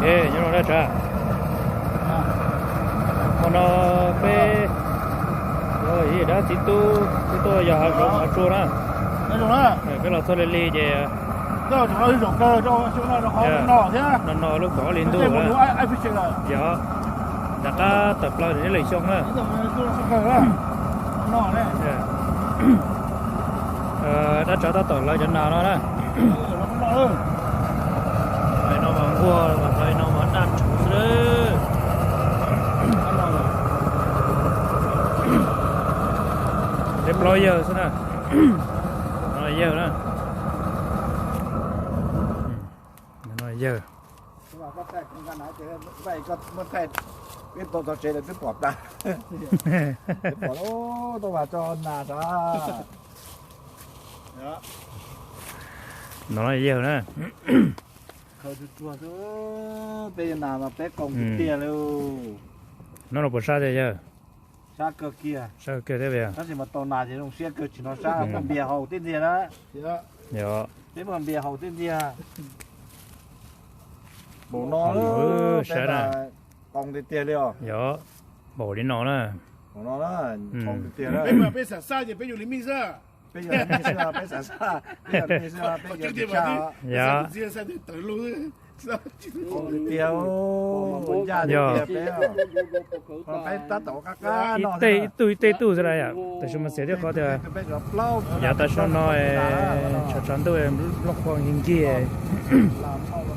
Nyob zoo na tsav, hmo no peb, dab txiv tub, tub tuaj yos hav zoov hav tsuag na. Peb los txog li li ces no no lub kaum ob hli ntuj. Yog, rov qab tawm plaws neb lwm xyoo na. Dab tsav tab tom hlawv cov nas no na. Hlawv no mas nquag, hlawv no mas daj rhuv xwb. Peb plaub yawg xwb na. No yawg na. No yawg. Peb tau txog tsev lawv twb pom tas. Pom lub tau vas tso nas tas. No yawg na. Khaws tsuag tsuag xwb, peb nas mas peb qoo tiag tiag li. No los puas sab tiag yawg? Sab kawg kiag, sab kawg kiag thiab. Tab sis mas tau nas ces zoo siab kawg, tsis hnov sab, muaj npias haus tib ntxiag na. Yog, peb muaj npias haus tib ntxiag. Npaum no, sab na, qoo tiag tiag li os. Yog, npaum li no na. Npaum no na, qoo tiag tiag na. Peb mas peb xav sab ces peb yuav li mij xwb. Peb yuav li mij xwb, peb xav sab, peb yuav li mij xwb, peb yuav li mij xwb. Yog. Tiag, ncaj tiag peb. Peb tab tom qab qab no ib tug ib tug xwb na yom, tab sis mas txiav thiab qhov tias yav tam sim no tshav tshav ntuj nplooj qhuav nkig nkig,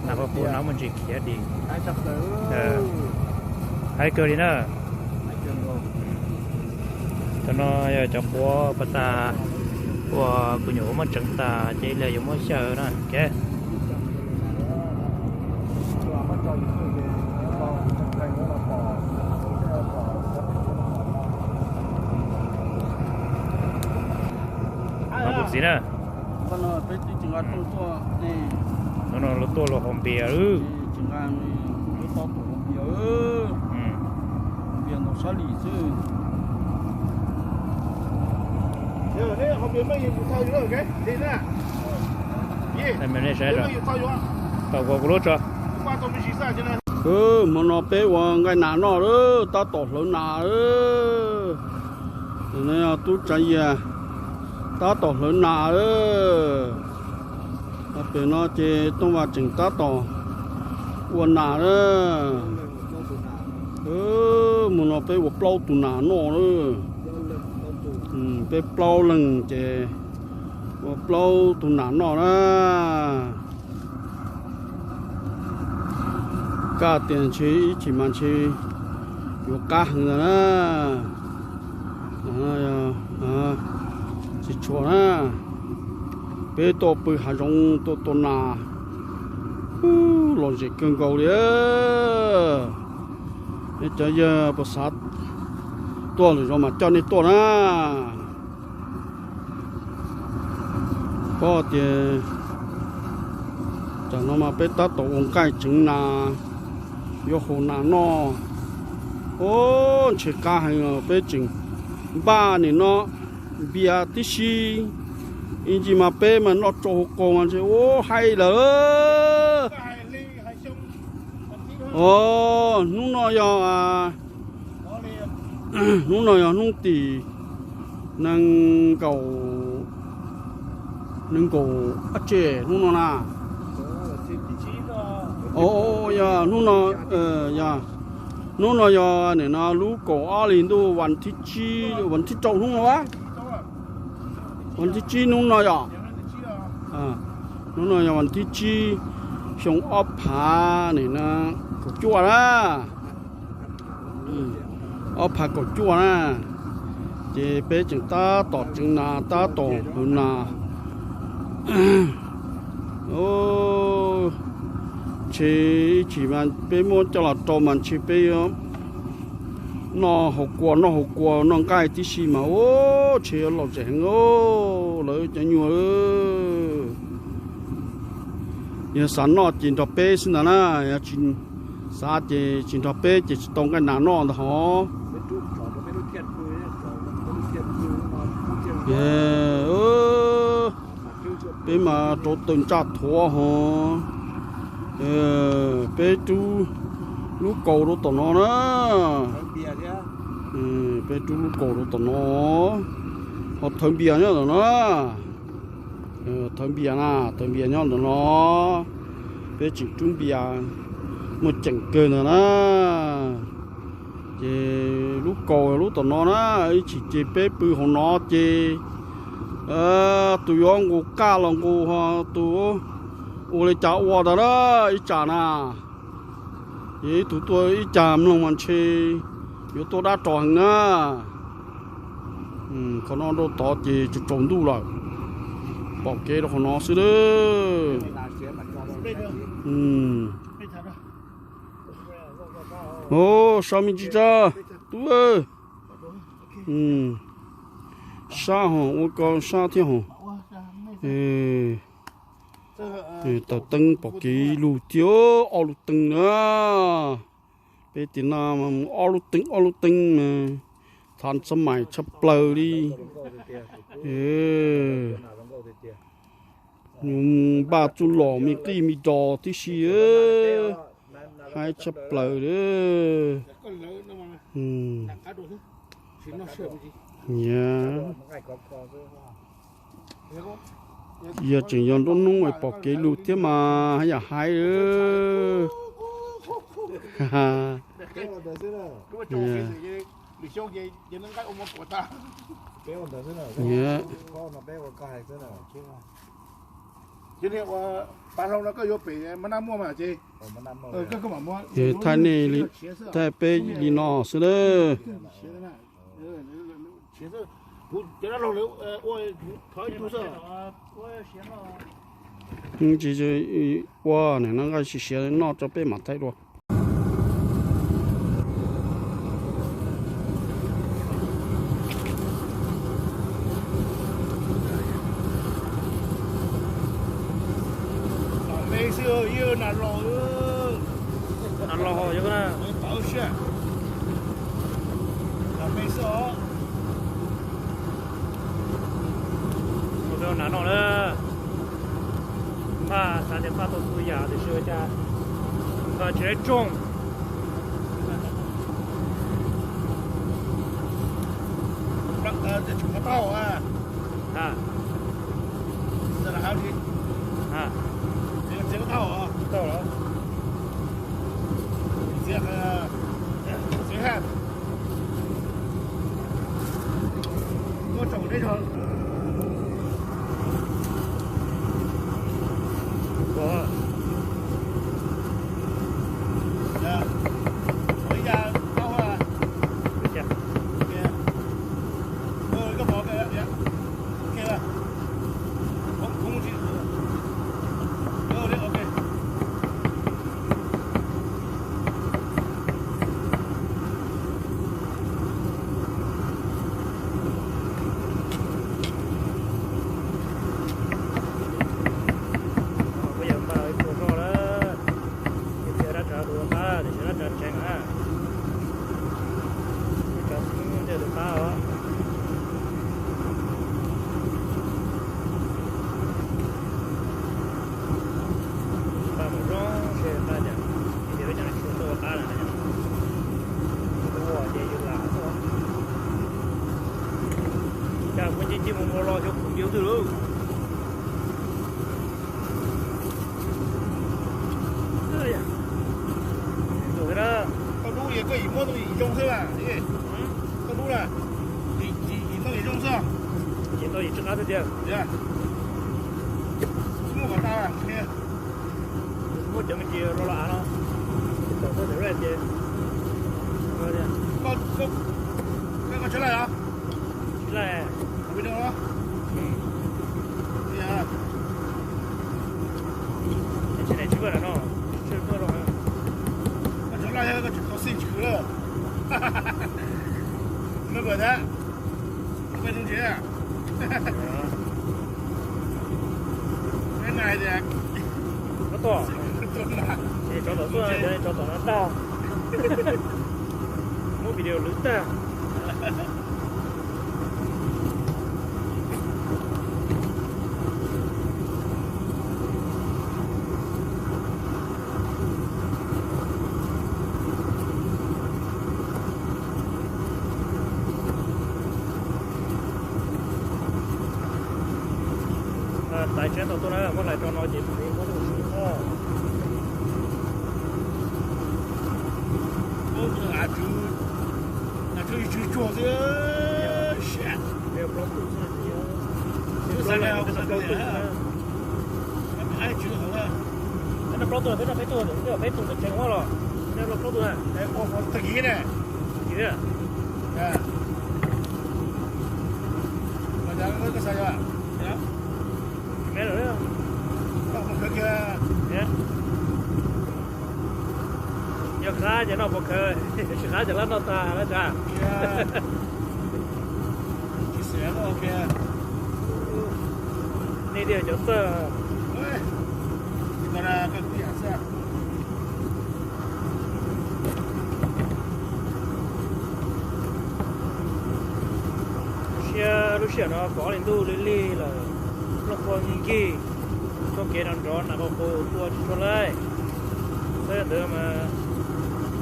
nas qhuav qhuav no muaj ntsis khiav dim. Hais kawg li na. Cov no yog cov quav pas tas uas kuv nyuam qhuav muab tseev tas ces ib pliag yuav muab xyaw na. Kuv txiv na, no no luag tuaj luag haus npias lawm. Nej saib, tau kuv lub tso. Hmo no peb ua nqaij nas noj lawm, tab tom hlawv nas lawm. Tub Tsav Yias tab tom hlawv nas lawm. Pem no ces Tooj Vas tseem tab tom ua nas lawm. Hmo no peb ua plaub tus nas noj lawm. Peb plaub leeg ces ua plaub tus nas noj na. Kaj tias ntshe ib chim mas ntshe yuav qab heev ntag na. Tsis tshua na, peb tuaj pw hav zoov tuaj tua nas, lom zem kawg nkaus li. Nej cov yawg puas xav tuaj lwm zaus mas coj nej tuaj na. Paub tias tam no mas peb tab tom ua nqaij tseev nas, yuav haus nas noj. Ub, ntshe qab heev os, peb tseem npaj nim no npias tib si, ib ntsis mas peb mas noj tsau hauv qaug mas ntshe ub haib lawm. Os, hnub no yog, hnub no yog hnub tim nees nkaum, nees nkaum ab tse hnub no na. Yog hnub no, yog hnub no yog nim no lub kaum ob hlis ntuj vas thib tsib, vas thib rau hnub no a, vas thib tsib hnub no yog, hnub no yog vas thib tsib, xyoo ob phav nim no kaum cuaj na. Ob phav kaum cuaj na, ces peb tseem tab tom tseev nas tab tom hlawv nas. Ntshe ib chim mas peb muab coj los rau mas ntshe peb yuav noj hauv kua noj hauv kua noj nqaij tib si mas ub ntshe yuav lom zem heev lawv cov nyuag. Yog xav noj ces nrog peb xwb ntag na, yog tsis xav ces tsis nrog peb ces tsis tau nqaij nas noj ntag hov. Peb mas rauv taws ntsaj thuav hov. Peb rub lub kaus rau tom no na. Peb rub lub kaus rau tom no. Ho thawv npias nyob tom no. Thawv npias na, thawv npias nyob ntawm no. Peb tseem rub npias muaj ceem kawg ntawd na. Ces lub kaus lub tom no na, ib chim ces peb pw hauv no ces tus yuav nqus qaj los nqus, tus ua li cas ua ntawd na, ib tsam na. Ces ib tug tuaj ib cag mloog mas ntshe yuav tuaj dab ros heev na. Qhov no rau tod ces tsaus tsaus ntuj lawm, pom kev rau qhov no xwb lawm. Sab me ntsis tsa tub. Sab ho ua ko sab thiab ho. Taws teeb pom kev lug thiab, ob lub teeb na. Peb tim no ob lub teeb ob lub teeb mas thav xab mais tshaj plaws li. Npaj txuj lom me qij me ros tib si, haib tshaj plaws li. Yog tseem yog nruab hnub es pom kev lug thiab mas haj yam haib. Thaij nej li, thaij peb li no xwb lawm. Tsis ua na, nqaij siav siav noj tso peb mam thaij dua. Ua peb ua nas noj na. Npaj xav tias npaj tau txhua yam tiam sis ua cas npaj tsis tau rooj. Kuj yog npaj ib tug roj lawm, tsis yog dab tsi tus qab, tiam sis dab tsi tseem na. Ib tug qab os. Paj mus zoo seb paj cas, ib tias peb cov tsis tau qab na, ua ces yus lam tuaj. Cas kuv nce nce mus mus los xyov kuv nce twg lawm. Tau dub es koj yim muab tau yim zoo xwb a. Tau dub na, yim tau yim zoo xwb. Yim tau yim tsis qab xwb tiag. Muab kom tau, muab cov me ntsis los los av no, tom koj tus red ces. Koj tsis laij os? Tsis laij. Tsis laij. Tsis laij no, tsis tuaj rau. Koj tsis laij, koj tsis tau xij tsis khwv lawm. Me npawm ntag. Peb tus ntses. Peb nais tias, tsov tom tuaj, tsov tom no tag. Muab video lwv tag. Lais tseeb tau tuaj na, muab lais tso no ces muab lub sib txhob. Plaub tus, peb tus ntawm tsev los, plaub tus na. Yog qab ces noj puas khaws, tsis qab ces lab noj tag lawm tas. Nej tiag cov txawj. Siab lub sij hawm no pom li ntuj lig lig lawm, nplooj qhuav nkig nkig, txoj kev nrov nrov nas qus qus tua tsis tshua laij. Saib ntawd mas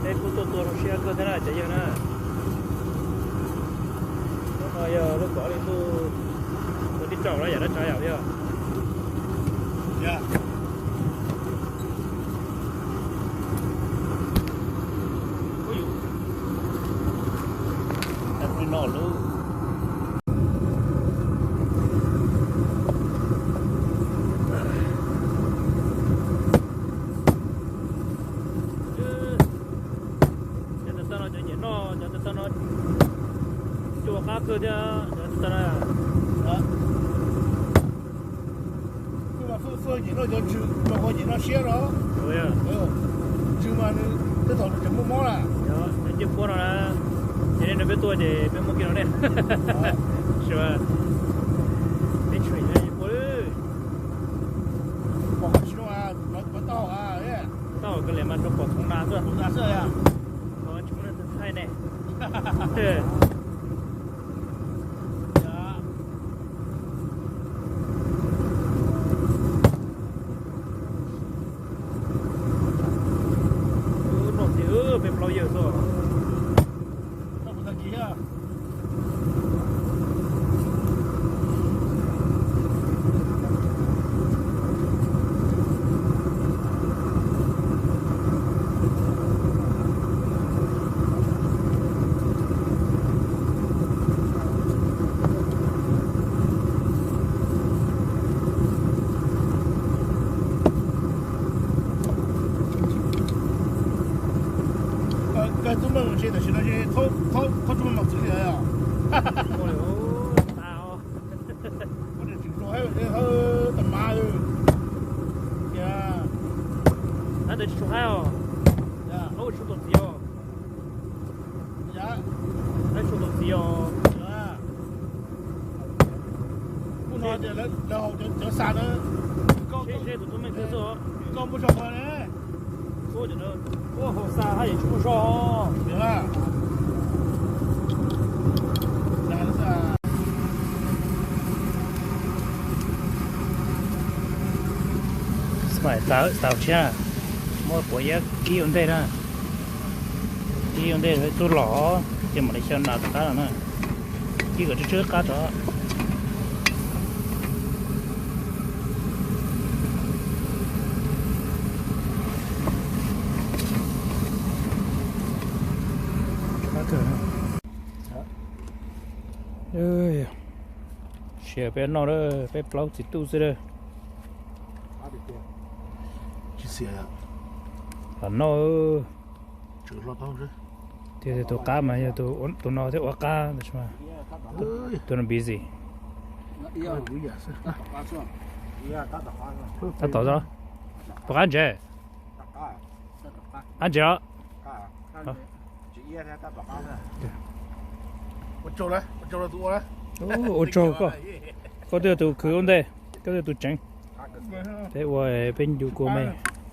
peb kuj tuaj tua zoo siab kawg thiab na cov yawg na. Cov no yog lub pom li ntuj, tua tib tsaum lawm yam dab tsav yam li os. Cov tawg tawg no cov nyiam noj, cov tawg tawg no cua qab kawg thiab cov tawg tawg no. Kuj mas fwj fwj nyiam noj cov ntsws, mas kuj nyiam noj siab no. Ntsws mas nws tej thaum nws tseem muaj mob na. Cov ncej puab no na, ces nej nrog peb tuaj ces peb muab kiag rau nej. Sure. Peb tshuam ib puab lawm. Pom qab tsis zoo, pom tau, tau kawg li mas rau pom thaum nas xwb. Thaum nas xwb, tsis muaj leej twg thaij ne. Noj tiag, peb plaub yawg xwb. Kawg tub meej ua si tam sim no ces thaub tub meej mam txwv li os. Koj niam tseem rau hawb tas mas. Tab ntawd tsis tshua haib os. Lawv tsis tshua tom txiv os. Lawv tsis tshua tom txiv os. Kuj no ces lawv haus cov xav na. Seb tus tub meej twg xwb os. Koj muaj zog qhov ne. Ua haus xav haj yam tsis muaj zog. Xav xav tshiab, muab quav iab kib ua ntej na. Kib ua ntej tub los ces mam li xyaw nas rov qab no na. Kib kom tsw tsw qab rov. Siav peb noj lawm, peb plaub txiv tub xwb lawm. Tsis xiav los noj. Tias tus qab mas yog tus no thiaj ua qab ntag. Tus no busy. Tab tom, tus qab ntse. Qab ntse os. Ua tsaug koj, koj twb yog tus khwv ua ntej, koj twb yog tus tseev. Peb ua peb ncu kua me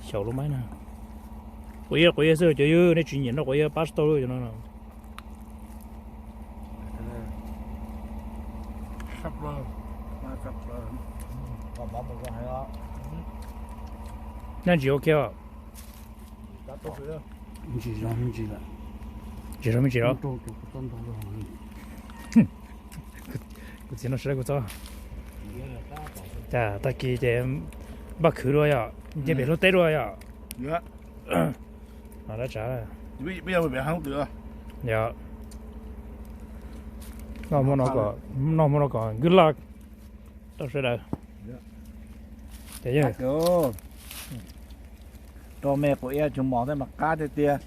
xyaum lub maib na. Quav iab, quav iab xwb cov yawg, nej tsis nyiam noj quav iab pab tsis tau cov no. Nyob ntsis ua kiag os. Ntsis zog me ntsis lawm. Ntsis zog me ntsis los. Kuv txiv no sawv kuv txob. Tag kis ces npaj khwv dua yom, nce pem hlua teb dua yom. Yog, noj hmo no kom good luck rau sawv daws. Rau me quav iab tsuag mos thiab mas qab tiag tiag.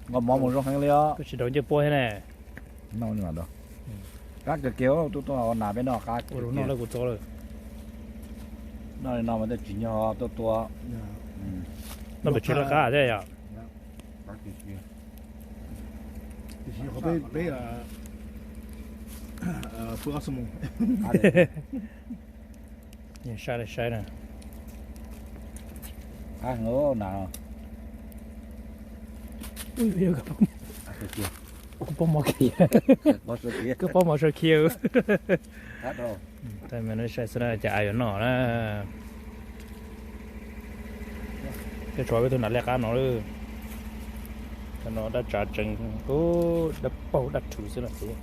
Nqos mov mus zoo heev li os. Koj tsis daus ncej puab thiab ne. Qab kawg kiag, tuaj tuaj ua nas peb noj qab. Ua rau noj lawm kuv tso lawm. Noj li no mas tej tsis nyog tuaj tua. Noj pem tsis laj qab thiab yom. Saib saib na. Koj pob mov khiav, koj pob mov sawv khiav. Saib xwb na, cas a yuav noj na. Peb tso peb tug nas liab qab no lawm. Cov no dab tsav tsees, dab paug dab rhuv xwb no ces.